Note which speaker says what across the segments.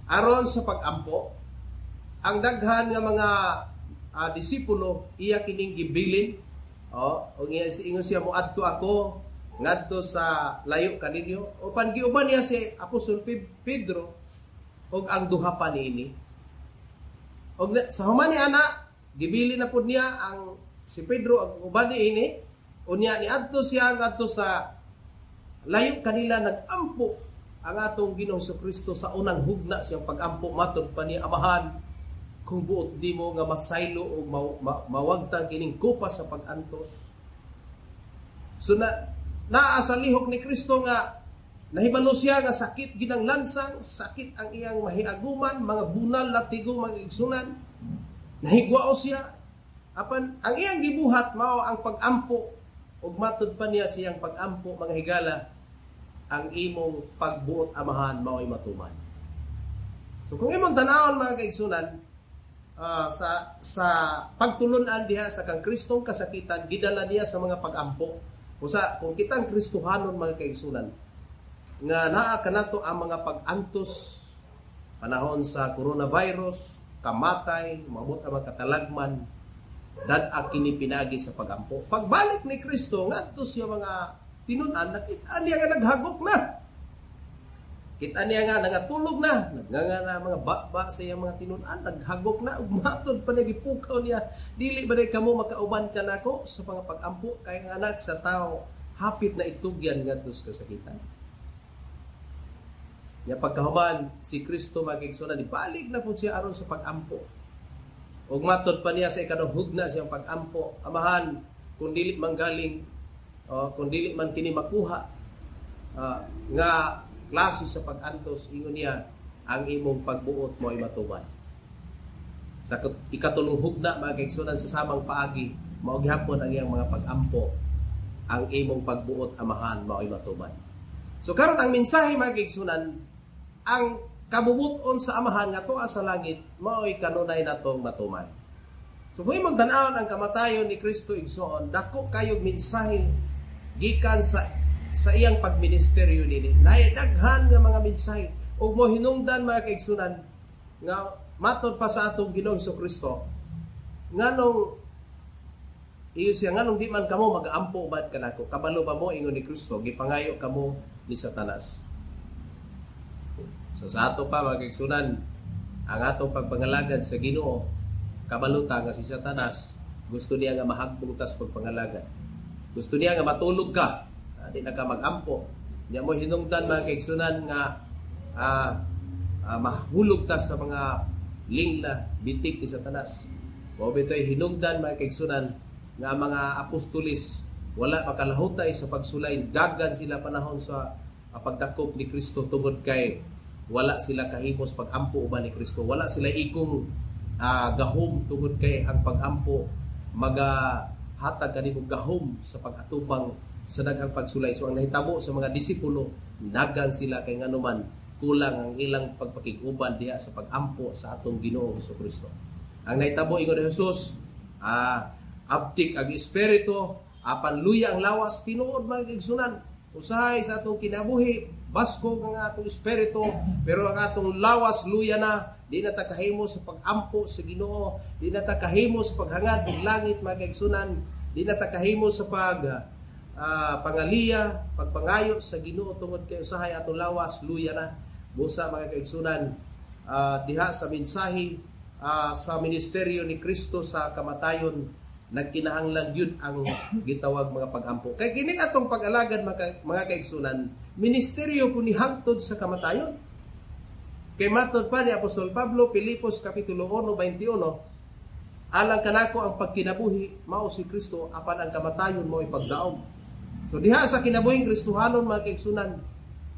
Speaker 1: Aron sa pagampo, ang daghan nga mga disipulo iya kining gibilin. Oh, ug iya ingon siya, "Moadto ako ngadto sa layo kaninyo." Upan giuban niya si Apostol Pedro ug ang duha pa niini. Og sa human ni ana, gibili na pud niya ang si Pedro ang uban niini. Unya niadto siya ngadto sa layo kanila, nagampo ang atong Ginoong Kristo sa unang hugna siyang pagampo. Matod pa niya, "Amahan, kung buot nimo nga masaylo o mawagtang kining kupa sa pag-antos." So na naa sa lihok ni Kristo nga nahibalo siya nga sakit ginang lansang, sakit ang iyang mahiaguman, mga bunal, latigo, mga igsunan. Nahigwao siya. Apan ang iyang gibuhat mao ang pagampo, ug matud pa niya siyang pagampo, mga higala, "Ang imong pagbuot, Amahan, mao'y matuman." So kung imong tanawon, mga kaigsunan, sa pagtulunan diha sa kang Kristong kasakitan, gidala niya sa mga pagampo. Usa kung kitang Kristohanon, mga kaigsunan, nga naa kanato ang mga pag-antos panahon sa coronavirus, kamatay, maabot ang mga katalagman, dad-a kini pinagi sa pagampo. Pagbalik ni Kristo ngadto siya mga tinunan, nakita niya nga naghagok na. Kita niya nga nangatulog na, nagnganga na mga baba sa iyang mga tinunan, naghagok na, ug matod pa niya gipukaw niya, "Dili ba day kamo makauban kanako sa mga pagampo, kay ang Anak sa Tao hapit na itugyan ngadto sa kasakitan?" Nya pagkahuman si Kristo, mga kaigsuonan, ibalik na po siya aron sa pagampo. Ug matod pa niya sa ikaduhang hugna siyang pagampo, "Amahan, kung dili man galing, oh, kung dili man kini makuha nga klase sa pag-antos," ingon niya, "ang imong pagbuot mo ay matuman." Sa ikatulong hugna, mga kaigsuonan, sa samang paagi, mao gihapon ang iyang mga pagampo, "Ang imong pagbuot, Amahan, mao ay matuman." So karon ang mensahe, mga kaigsuonan, ang kabubuton sa Amahan nga tuwa sa langit mao'y kanunay natong matuman. So kung imong tan-awon ang kamatayon ni Kristo, igsoon, dako kayog mensahe gikan sa iyang pagministeryo nini. Naay daghan nga mga mensahe ug mo hinungdan, mga kaigsunan, nga matod pa sa atong Ginoong Kristo, nganong iyo siya, "Nganong di man kamo magaampo uban kanako? Kabalo ba mo," ingon ni Kristo, "gipangayo kamo ni Satanas?" So sa ato pa, mga kaigsunan, ang atong pagpangalagad sa Ginoo, kabalo ta nga si Satanas gusto niya nga mahagbong tas pagpangalagad. Gusto niya nga matulog ka, di na ka magampo. Nya mo hinungdan, mga kaigsunan, nga mahulog ta sa mga lingla, bitik ni Satanas. Mao bitoy hinungdan, mga kaigsunan, nga ang mga apostolis wala makalahutay sa pagsulay, dagan sila panahon sa pagdakop ni Kristo tungod kay wala sila kahimos pagampo uban ni Kristo. Wala sila ikong gahom tungod kay ang pagampo magahatag kanimo gahom sa pag-atubang sa daghang pagsulay. So ang nahitabo sa mga disipulo, nagan sila kay nganuman kulang ang ilang pagpakig-uban diha sa pagampo sa atong Ginoo Kristo. Ang nahitabo, ingon ni Jesus, "Abtik ang espiritu, apan luya ang lawas." Tinuod, mga kaigsunan. Usahay sa atong kinabuhi, baskog ang atong espiritu, pero ang atong lawas luya na. Di na ta kahimo sa pagampo sa Ginoo, di na ta kahimo sa paghangad og langit, mga kaigsunan, di na ta kahimo sa pag pangaliya, pagpangayo sa Ginoo tungod kay usahay atong lawas luya na. Busa, mga kaigsunan, diha sa mensahe sa ministeryo ni Kristo sa kamatayon, nagkinahanglan yun ang gitawag mga pagampo. Kay kining atong pag-alagad, mga kaigsunan, ministeryo po ni hangtod sa kamatayon. Kay matod pa ni Apostol Pablo, Filipos Kapitulo 1:21, "Alang kanako ang pagkinabuhi mao si Kristo, apan ang kamatayon mao pagdaog." So diha sa kinabuhing Kristohanon, mga kaigsunan,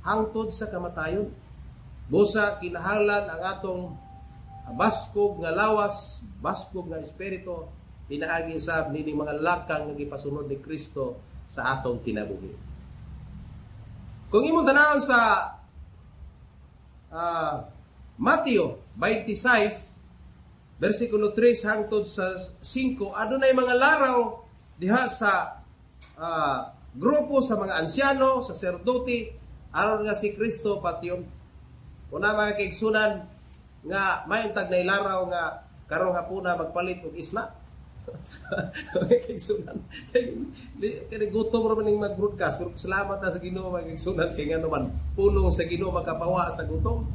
Speaker 1: hangtod sa kamatayon. Busa kinahanglan ang atong baskog nga lawas, baskog nga espiritu, pinaagi sa nining mga lakang nga gipasunod ni Kristo sa atong kinabuhi. Kung imong tanawon sa Mateo 26 versikulo 3 hangtod sa 5, adunay mga laraw diha sa grupo sa mga ansyano, saserdote, aron nga si Kristo patyon. Una, mga kaigsunan, Nga may untag nailaraw nga karong hapuna magpalit og isla. Kay sunan kay kay gutom ra man ning mag-broadcast, pero salamat na sa Ginoo, mga kaigsunan, kay ngano man pulong sa Ginoo makapawa sa gutom.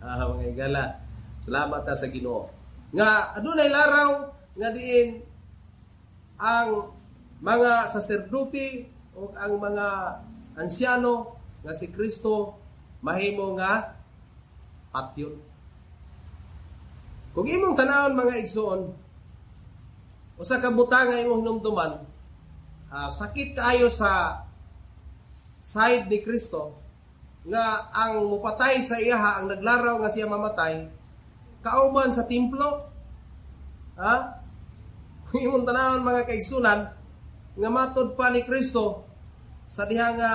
Speaker 1: Ah, mga higala, salamat na sa Ginoo nga adunay laraw nga diin ang mga saserdote o ang mga ansyano nga si Kristo mahimo nga patyon. Kung imong tanawon, mga igsoon, usa ka butang nga imong hinumduman, sakit kaayo sa side ni Kristo nga ang mupatay sa iyaha, ang naglaraw nga siya mamatay, kauban sa templo. Ha? Kung imong tanawon, mga kaigsunan, nga matod pa ni Kristo sa diha nga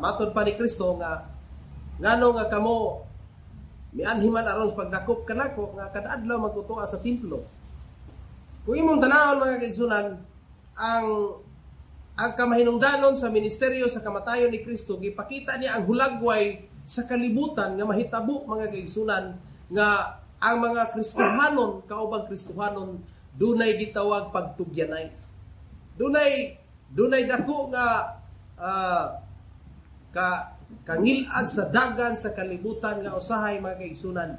Speaker 1: matod pa ni Kristo nga ngano nga kamo mianhiman aron sa pagdakop kanako nga kada adlaw magtutoa sa templo. Kung imong tanawon, mga kaigsunan, ang kamahinungdanon sa ministeryo sa kamatayon ni Kristo, gipakita niya ang hulagway sa kalibutan nga mahitabo, mga kaigsunan, nga ang mga Kristohanon kaubang Kristohanon dunay gitawag pagtugyanay. Dunay dako nga kangilad sa dagan sa kalibutan nga usahay, mga kaigsunan,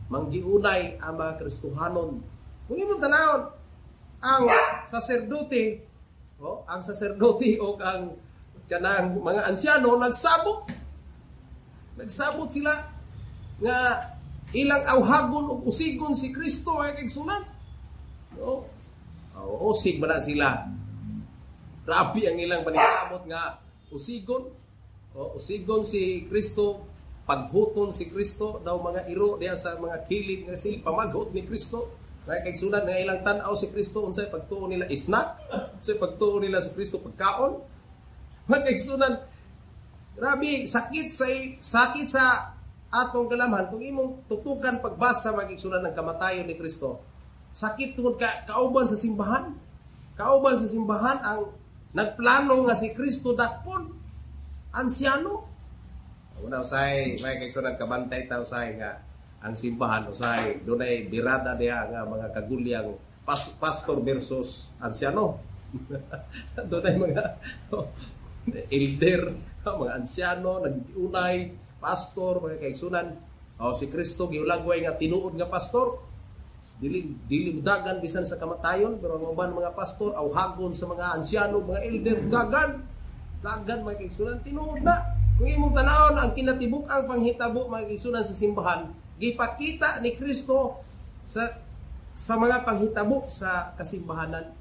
Speaker 1: manggiunay ang mga Kristohanon. Kung imong tanawon ang saserdote, oh, ang saserdote o ang kanang mga ansyano nagsabot. Nagsabot sila nga ilang awhagon ug usigon si Kristo, mga kaigsunan. Oh, oh, usig ba na sila? Grabe ang ilang paningkamot nga usigon. Oh, usigon si Kristo, paghuton si Kristo daw mga iro diya sa mga kilid nga sila pamaghot ni Kristo. Mga kaigsunan, nga ilang tan-aw si Kristo, unsay pagtuo nila, snack, unsay pagtuo nila si Kristo, pagkaon. Mga kaigsunan, grabe sakit sa atong kalamhan kung imong tutukan pagbasa, mga kaigsunan, ng kamatayon ni Kristo. Sakit tungod ka kauban sa simbahan. Kauban sa simbahan ang nagplano nga si Kristo dakpon ansyano. Una usay, may kaigsunan, kabantay ta usay nga ang simbahan usay dunay birada diha nga mga kagulyang pastor versus ansyano. Dunay mga elder, mga ansyano, nagdiunay, pastor, mga kaigsunan. O, si Kristo gihulagway nga tinuod nga pastor. Dili dili dagan bisan sa kamatayon, pero ang uban mga pastor awhagon sa mga ansyano, mga elder, dagan. Dagan, mga kaigsunan, tinuod na. Kung imong tanawon ang kinatibuk-ang panghitabo, mga kaigsunan, sa simbahan, gipakita ni Kristo sa mga panghitabo sa kasimbahanan.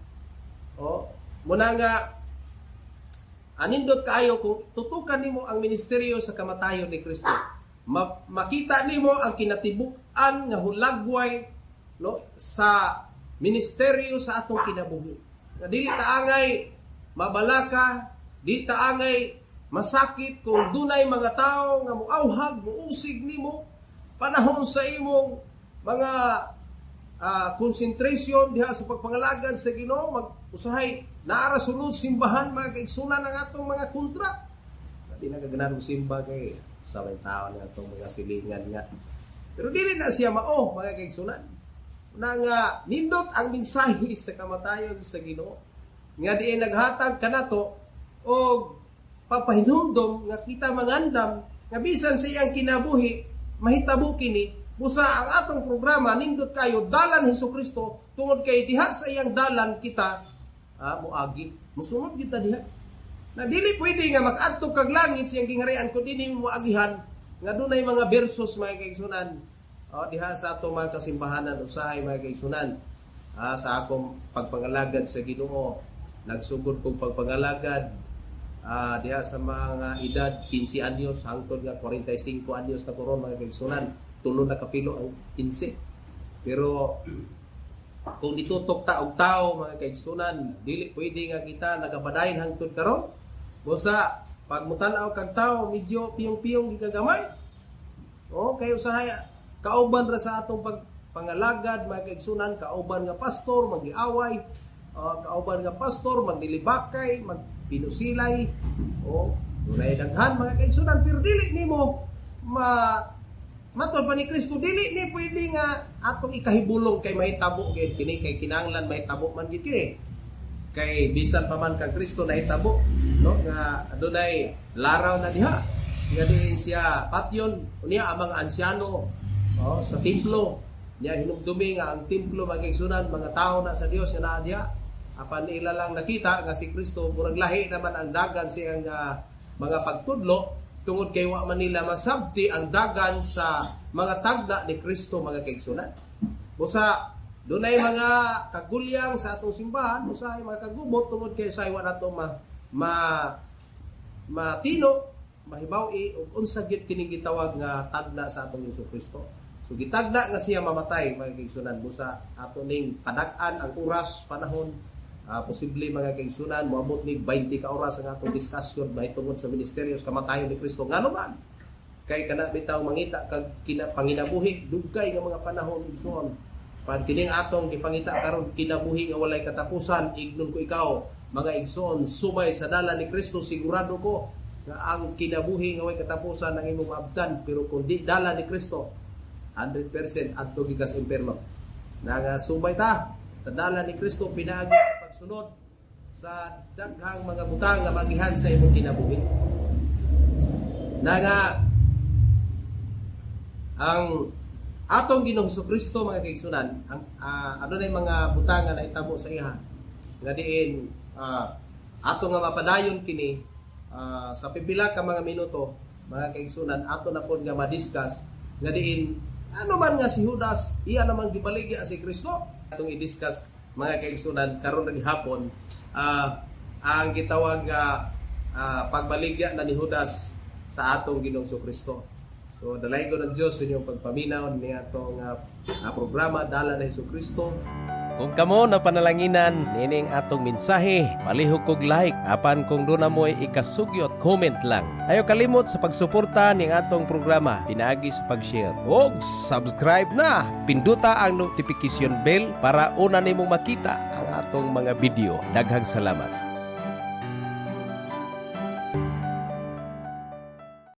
Speaker 1: O, muna nga anindot kaayo kung tutukan nimo ang ministeryo sa kamatayon ni Kristo. Makita nimo ang kinatibuk-an nga hulagway, no, sa ministeryo sa atong kinabuhi. Nga dili ta angay mabalaka, di ta angay masakit kung dunay mga tao nga muawhag, muusig nimo panahon sa imong mga concentration diha sa pagpangalagad sa Ginoo, mag usahay naara sulod simbahan, mga kaigsunan, ang atong mga kontra. Di na kaganahan simba kay sa may tao ni atong mga silingan nga. Pero dili na siya mao, mga kaigsunan. Na nga nindot ang mensahe sa kamatayon sa Ginoo. Nga diin naghatag kanato og papahinumdom nga kita mangandam nga bisan sa iyang kinabuhi mahitabo kini. Busa ang atong programa nindot kayo, dalan Hesus Kristo, tungod kay diha sa iyang dalan kita moagi, musunod kita diha na dili pwede nga makadto kag langit siyang gingharian kung dili mo agihan nga dunay mga versus, mga kaigsunan, oh, diha sa atong mga kasimbahanan. Usahay, mga kaigsunan, sa akong pagpangalagad sa Ginoo, nagsugod kong pagpangalagad diha sa mga edad 15 anyos hangtod nga 45 anyos na karon, mga kaigsunan, tulo na kapilo ang 15. Pero kung ditutok ta og tao, mga kaigsunan, dili pwede nga kita nagapadayon hangtod karon. Busa pag mutan-aw kag tao, medyo piyong-piyong gikagamay. O kay usahay kauban ra sa atong pagpangalagad, mga kaigsunan, kauban nga pastor magiaway, kauban nga pastor magnilibakay, magpinusilay, o dunay daghan, mga kaigsunan, pero dili nimo ma Matod pa ni Kristo, dili ni pwede nga atong ikahibulong kay mahitabo gid kini, kay kinahanglan mahitabo man gid kini. Kay bisan pa man kang Kristo nahitabo, no, nga adunay laraw na diha nga diin siya patyon. Unya ang mga ansyano, oh, sa templo niya, hinumdumi nga ang templo, mga igsunan, mga tao na sa Dios nga naa diha. Apan ila lang nakita nga si Kristo murag lahi naman ang dagan siyang mga pagtudlo, tungod kay wa man nila masabti ang dagan sa mga tagda ni Kristo, mga kaigsunan. Busa dunay mga kagulyang sa atong simbahan, usahay mga kagubot tungod kay sa wa nato ma, ma matino mahibaw-i og unsa gyud kining gitawag nga tagda sa atong Hesus Kristo. So gitagda nga siya mamatay, mga kaigsunan. Busa ato ning padak-an ang oras panahon, posible, mga kaigsunan, moabot ni 20 ka oras ang atong discussion mahitungod sa ministeryo sa kamatayon ni Kristo. Ngano man? Kay kana bitaw mangita kag kina panginabuhi dugay nga mga panahon, igsoon. Pan kining atong gipangita karon, kinabuhi nga walay katapusan, ignon ko ikaw, mga igsoon, sumay sa dalan ni Kristo, sigurado ko nga ang kinabuhi nga walay katapusan ang imong maabdan. Pero kung di dalan ni Kristo, 100% adto gikas impierno. Na nga sumay ta sa dalan ni Kristo pinaagi sa pagsunod sa daghang mga butang nga magihan sa imong kinabuhi. Na nga ang atong Ginoong Kristo, mga kaigsunan, ang ano na yung mga butang nga nahitabo sa iya nga diin ato nga mapadayon kini sa pipila ka mga minuto, mga kaigsunan, ato na pod nga ma-discuss nga diin ano man nga si Judas iya namang gibaligya si Kristo. Atong i-discuss, mga kaigsunan, karon na gihapon ang gitawag nga pagbaligya na ni Judas sa atong Ginoong Kristo. So dalaygon ng Dios sa inyong pagpaminaw ni atong programa Dala na Hesus Kristo.
Speaker 2: Kung kamo na panalanginan nining atong mensahe, palihog kog like apan kung duna mo'y ikasugyot, comment lang. Ayaw kalimot sa pagsuporta ning atong programa pinaagi sa pag-share og subscribe na. Pinduta ang notification bell para una nimong makita ang atong mga video. Daghang salamat.